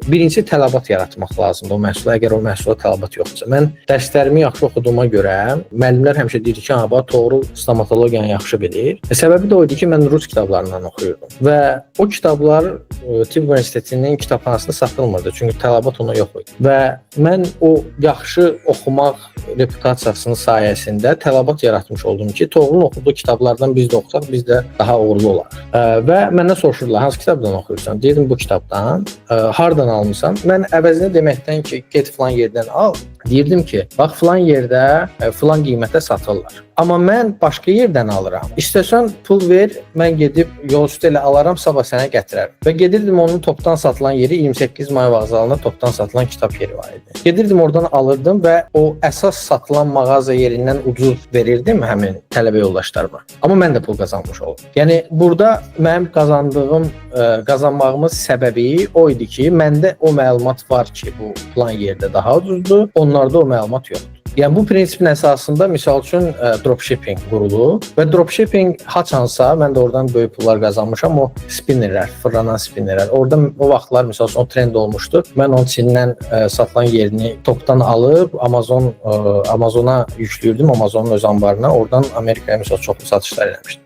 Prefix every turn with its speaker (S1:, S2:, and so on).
S1: Birincisi tələbat yaratmaq lazımdır o məhsula, əgər o məhsula tələbat yoxdursa. Mən dərslərimi yaxşı oxuduğuma görə müəllimlər həmişə deyirdi ki, ha, bax Toğrul stomatologiyanı yaxşı bilir. Səbəbi də o idi ki, mən rus kitablarından oxuyurdum və o kitablar Tibb Universitetinin kitabxanasında satılmırdı, çünki tələbat ona yox idi. Və mən o yaxşı oxumaq reputasiyasının sayəsində tələbat yaratmış oldum ki, Toğrulun oxuduğu kitablardan biz də oxusaq, biz də daha uğurlu olarıq. Və məndən soruşurdular, hansı kitabdan oxuyursan? Deyirdim bu kitabdan. Hardan almısan? Mən əvəzinə deməkdən ki, get filan yerdən al, deyirdim ki, bax filan yerdə filan qiymətə satırlar. Amma mən başqa yerdən alıram. İstəsən pul ver, mən gedib yol üstü elə alaram, sabah sənə gətirərəm. Və gedirdim onun topdan satılan yeri 28 May vağzalında topdan satılan kitab yeri var idi. Gedirdim oradan alırdım və o əsas satılan mağaza yerindən ucuz verirdim həmin tələbə yoldaşlarıma. Amma mən də pul qazanmış oldum. Yəni burada mənim qazandığım, qazanmağımın səbəbi o idi ki, məndə o məlumat var ki, bu plan yerdə daha ucuzdur, onlarda o məlumat yoxdur. Yəni bu prinsipin əsasında misal üçün dropshipping qurulub və dropshipping haçansa mən də oradan böyük pullar qazanmışam. O spinnerlər, fırlanan spinnerlər. Orada o vaxtlar misal üçün o trend olmuşdu. Mən onun Çindən satılan yerini topdan alıb Amazona yükləyirdim, Amazonun öz anbarına. Oradan Amerikaya misal çoxlu satışlar eləmişdim.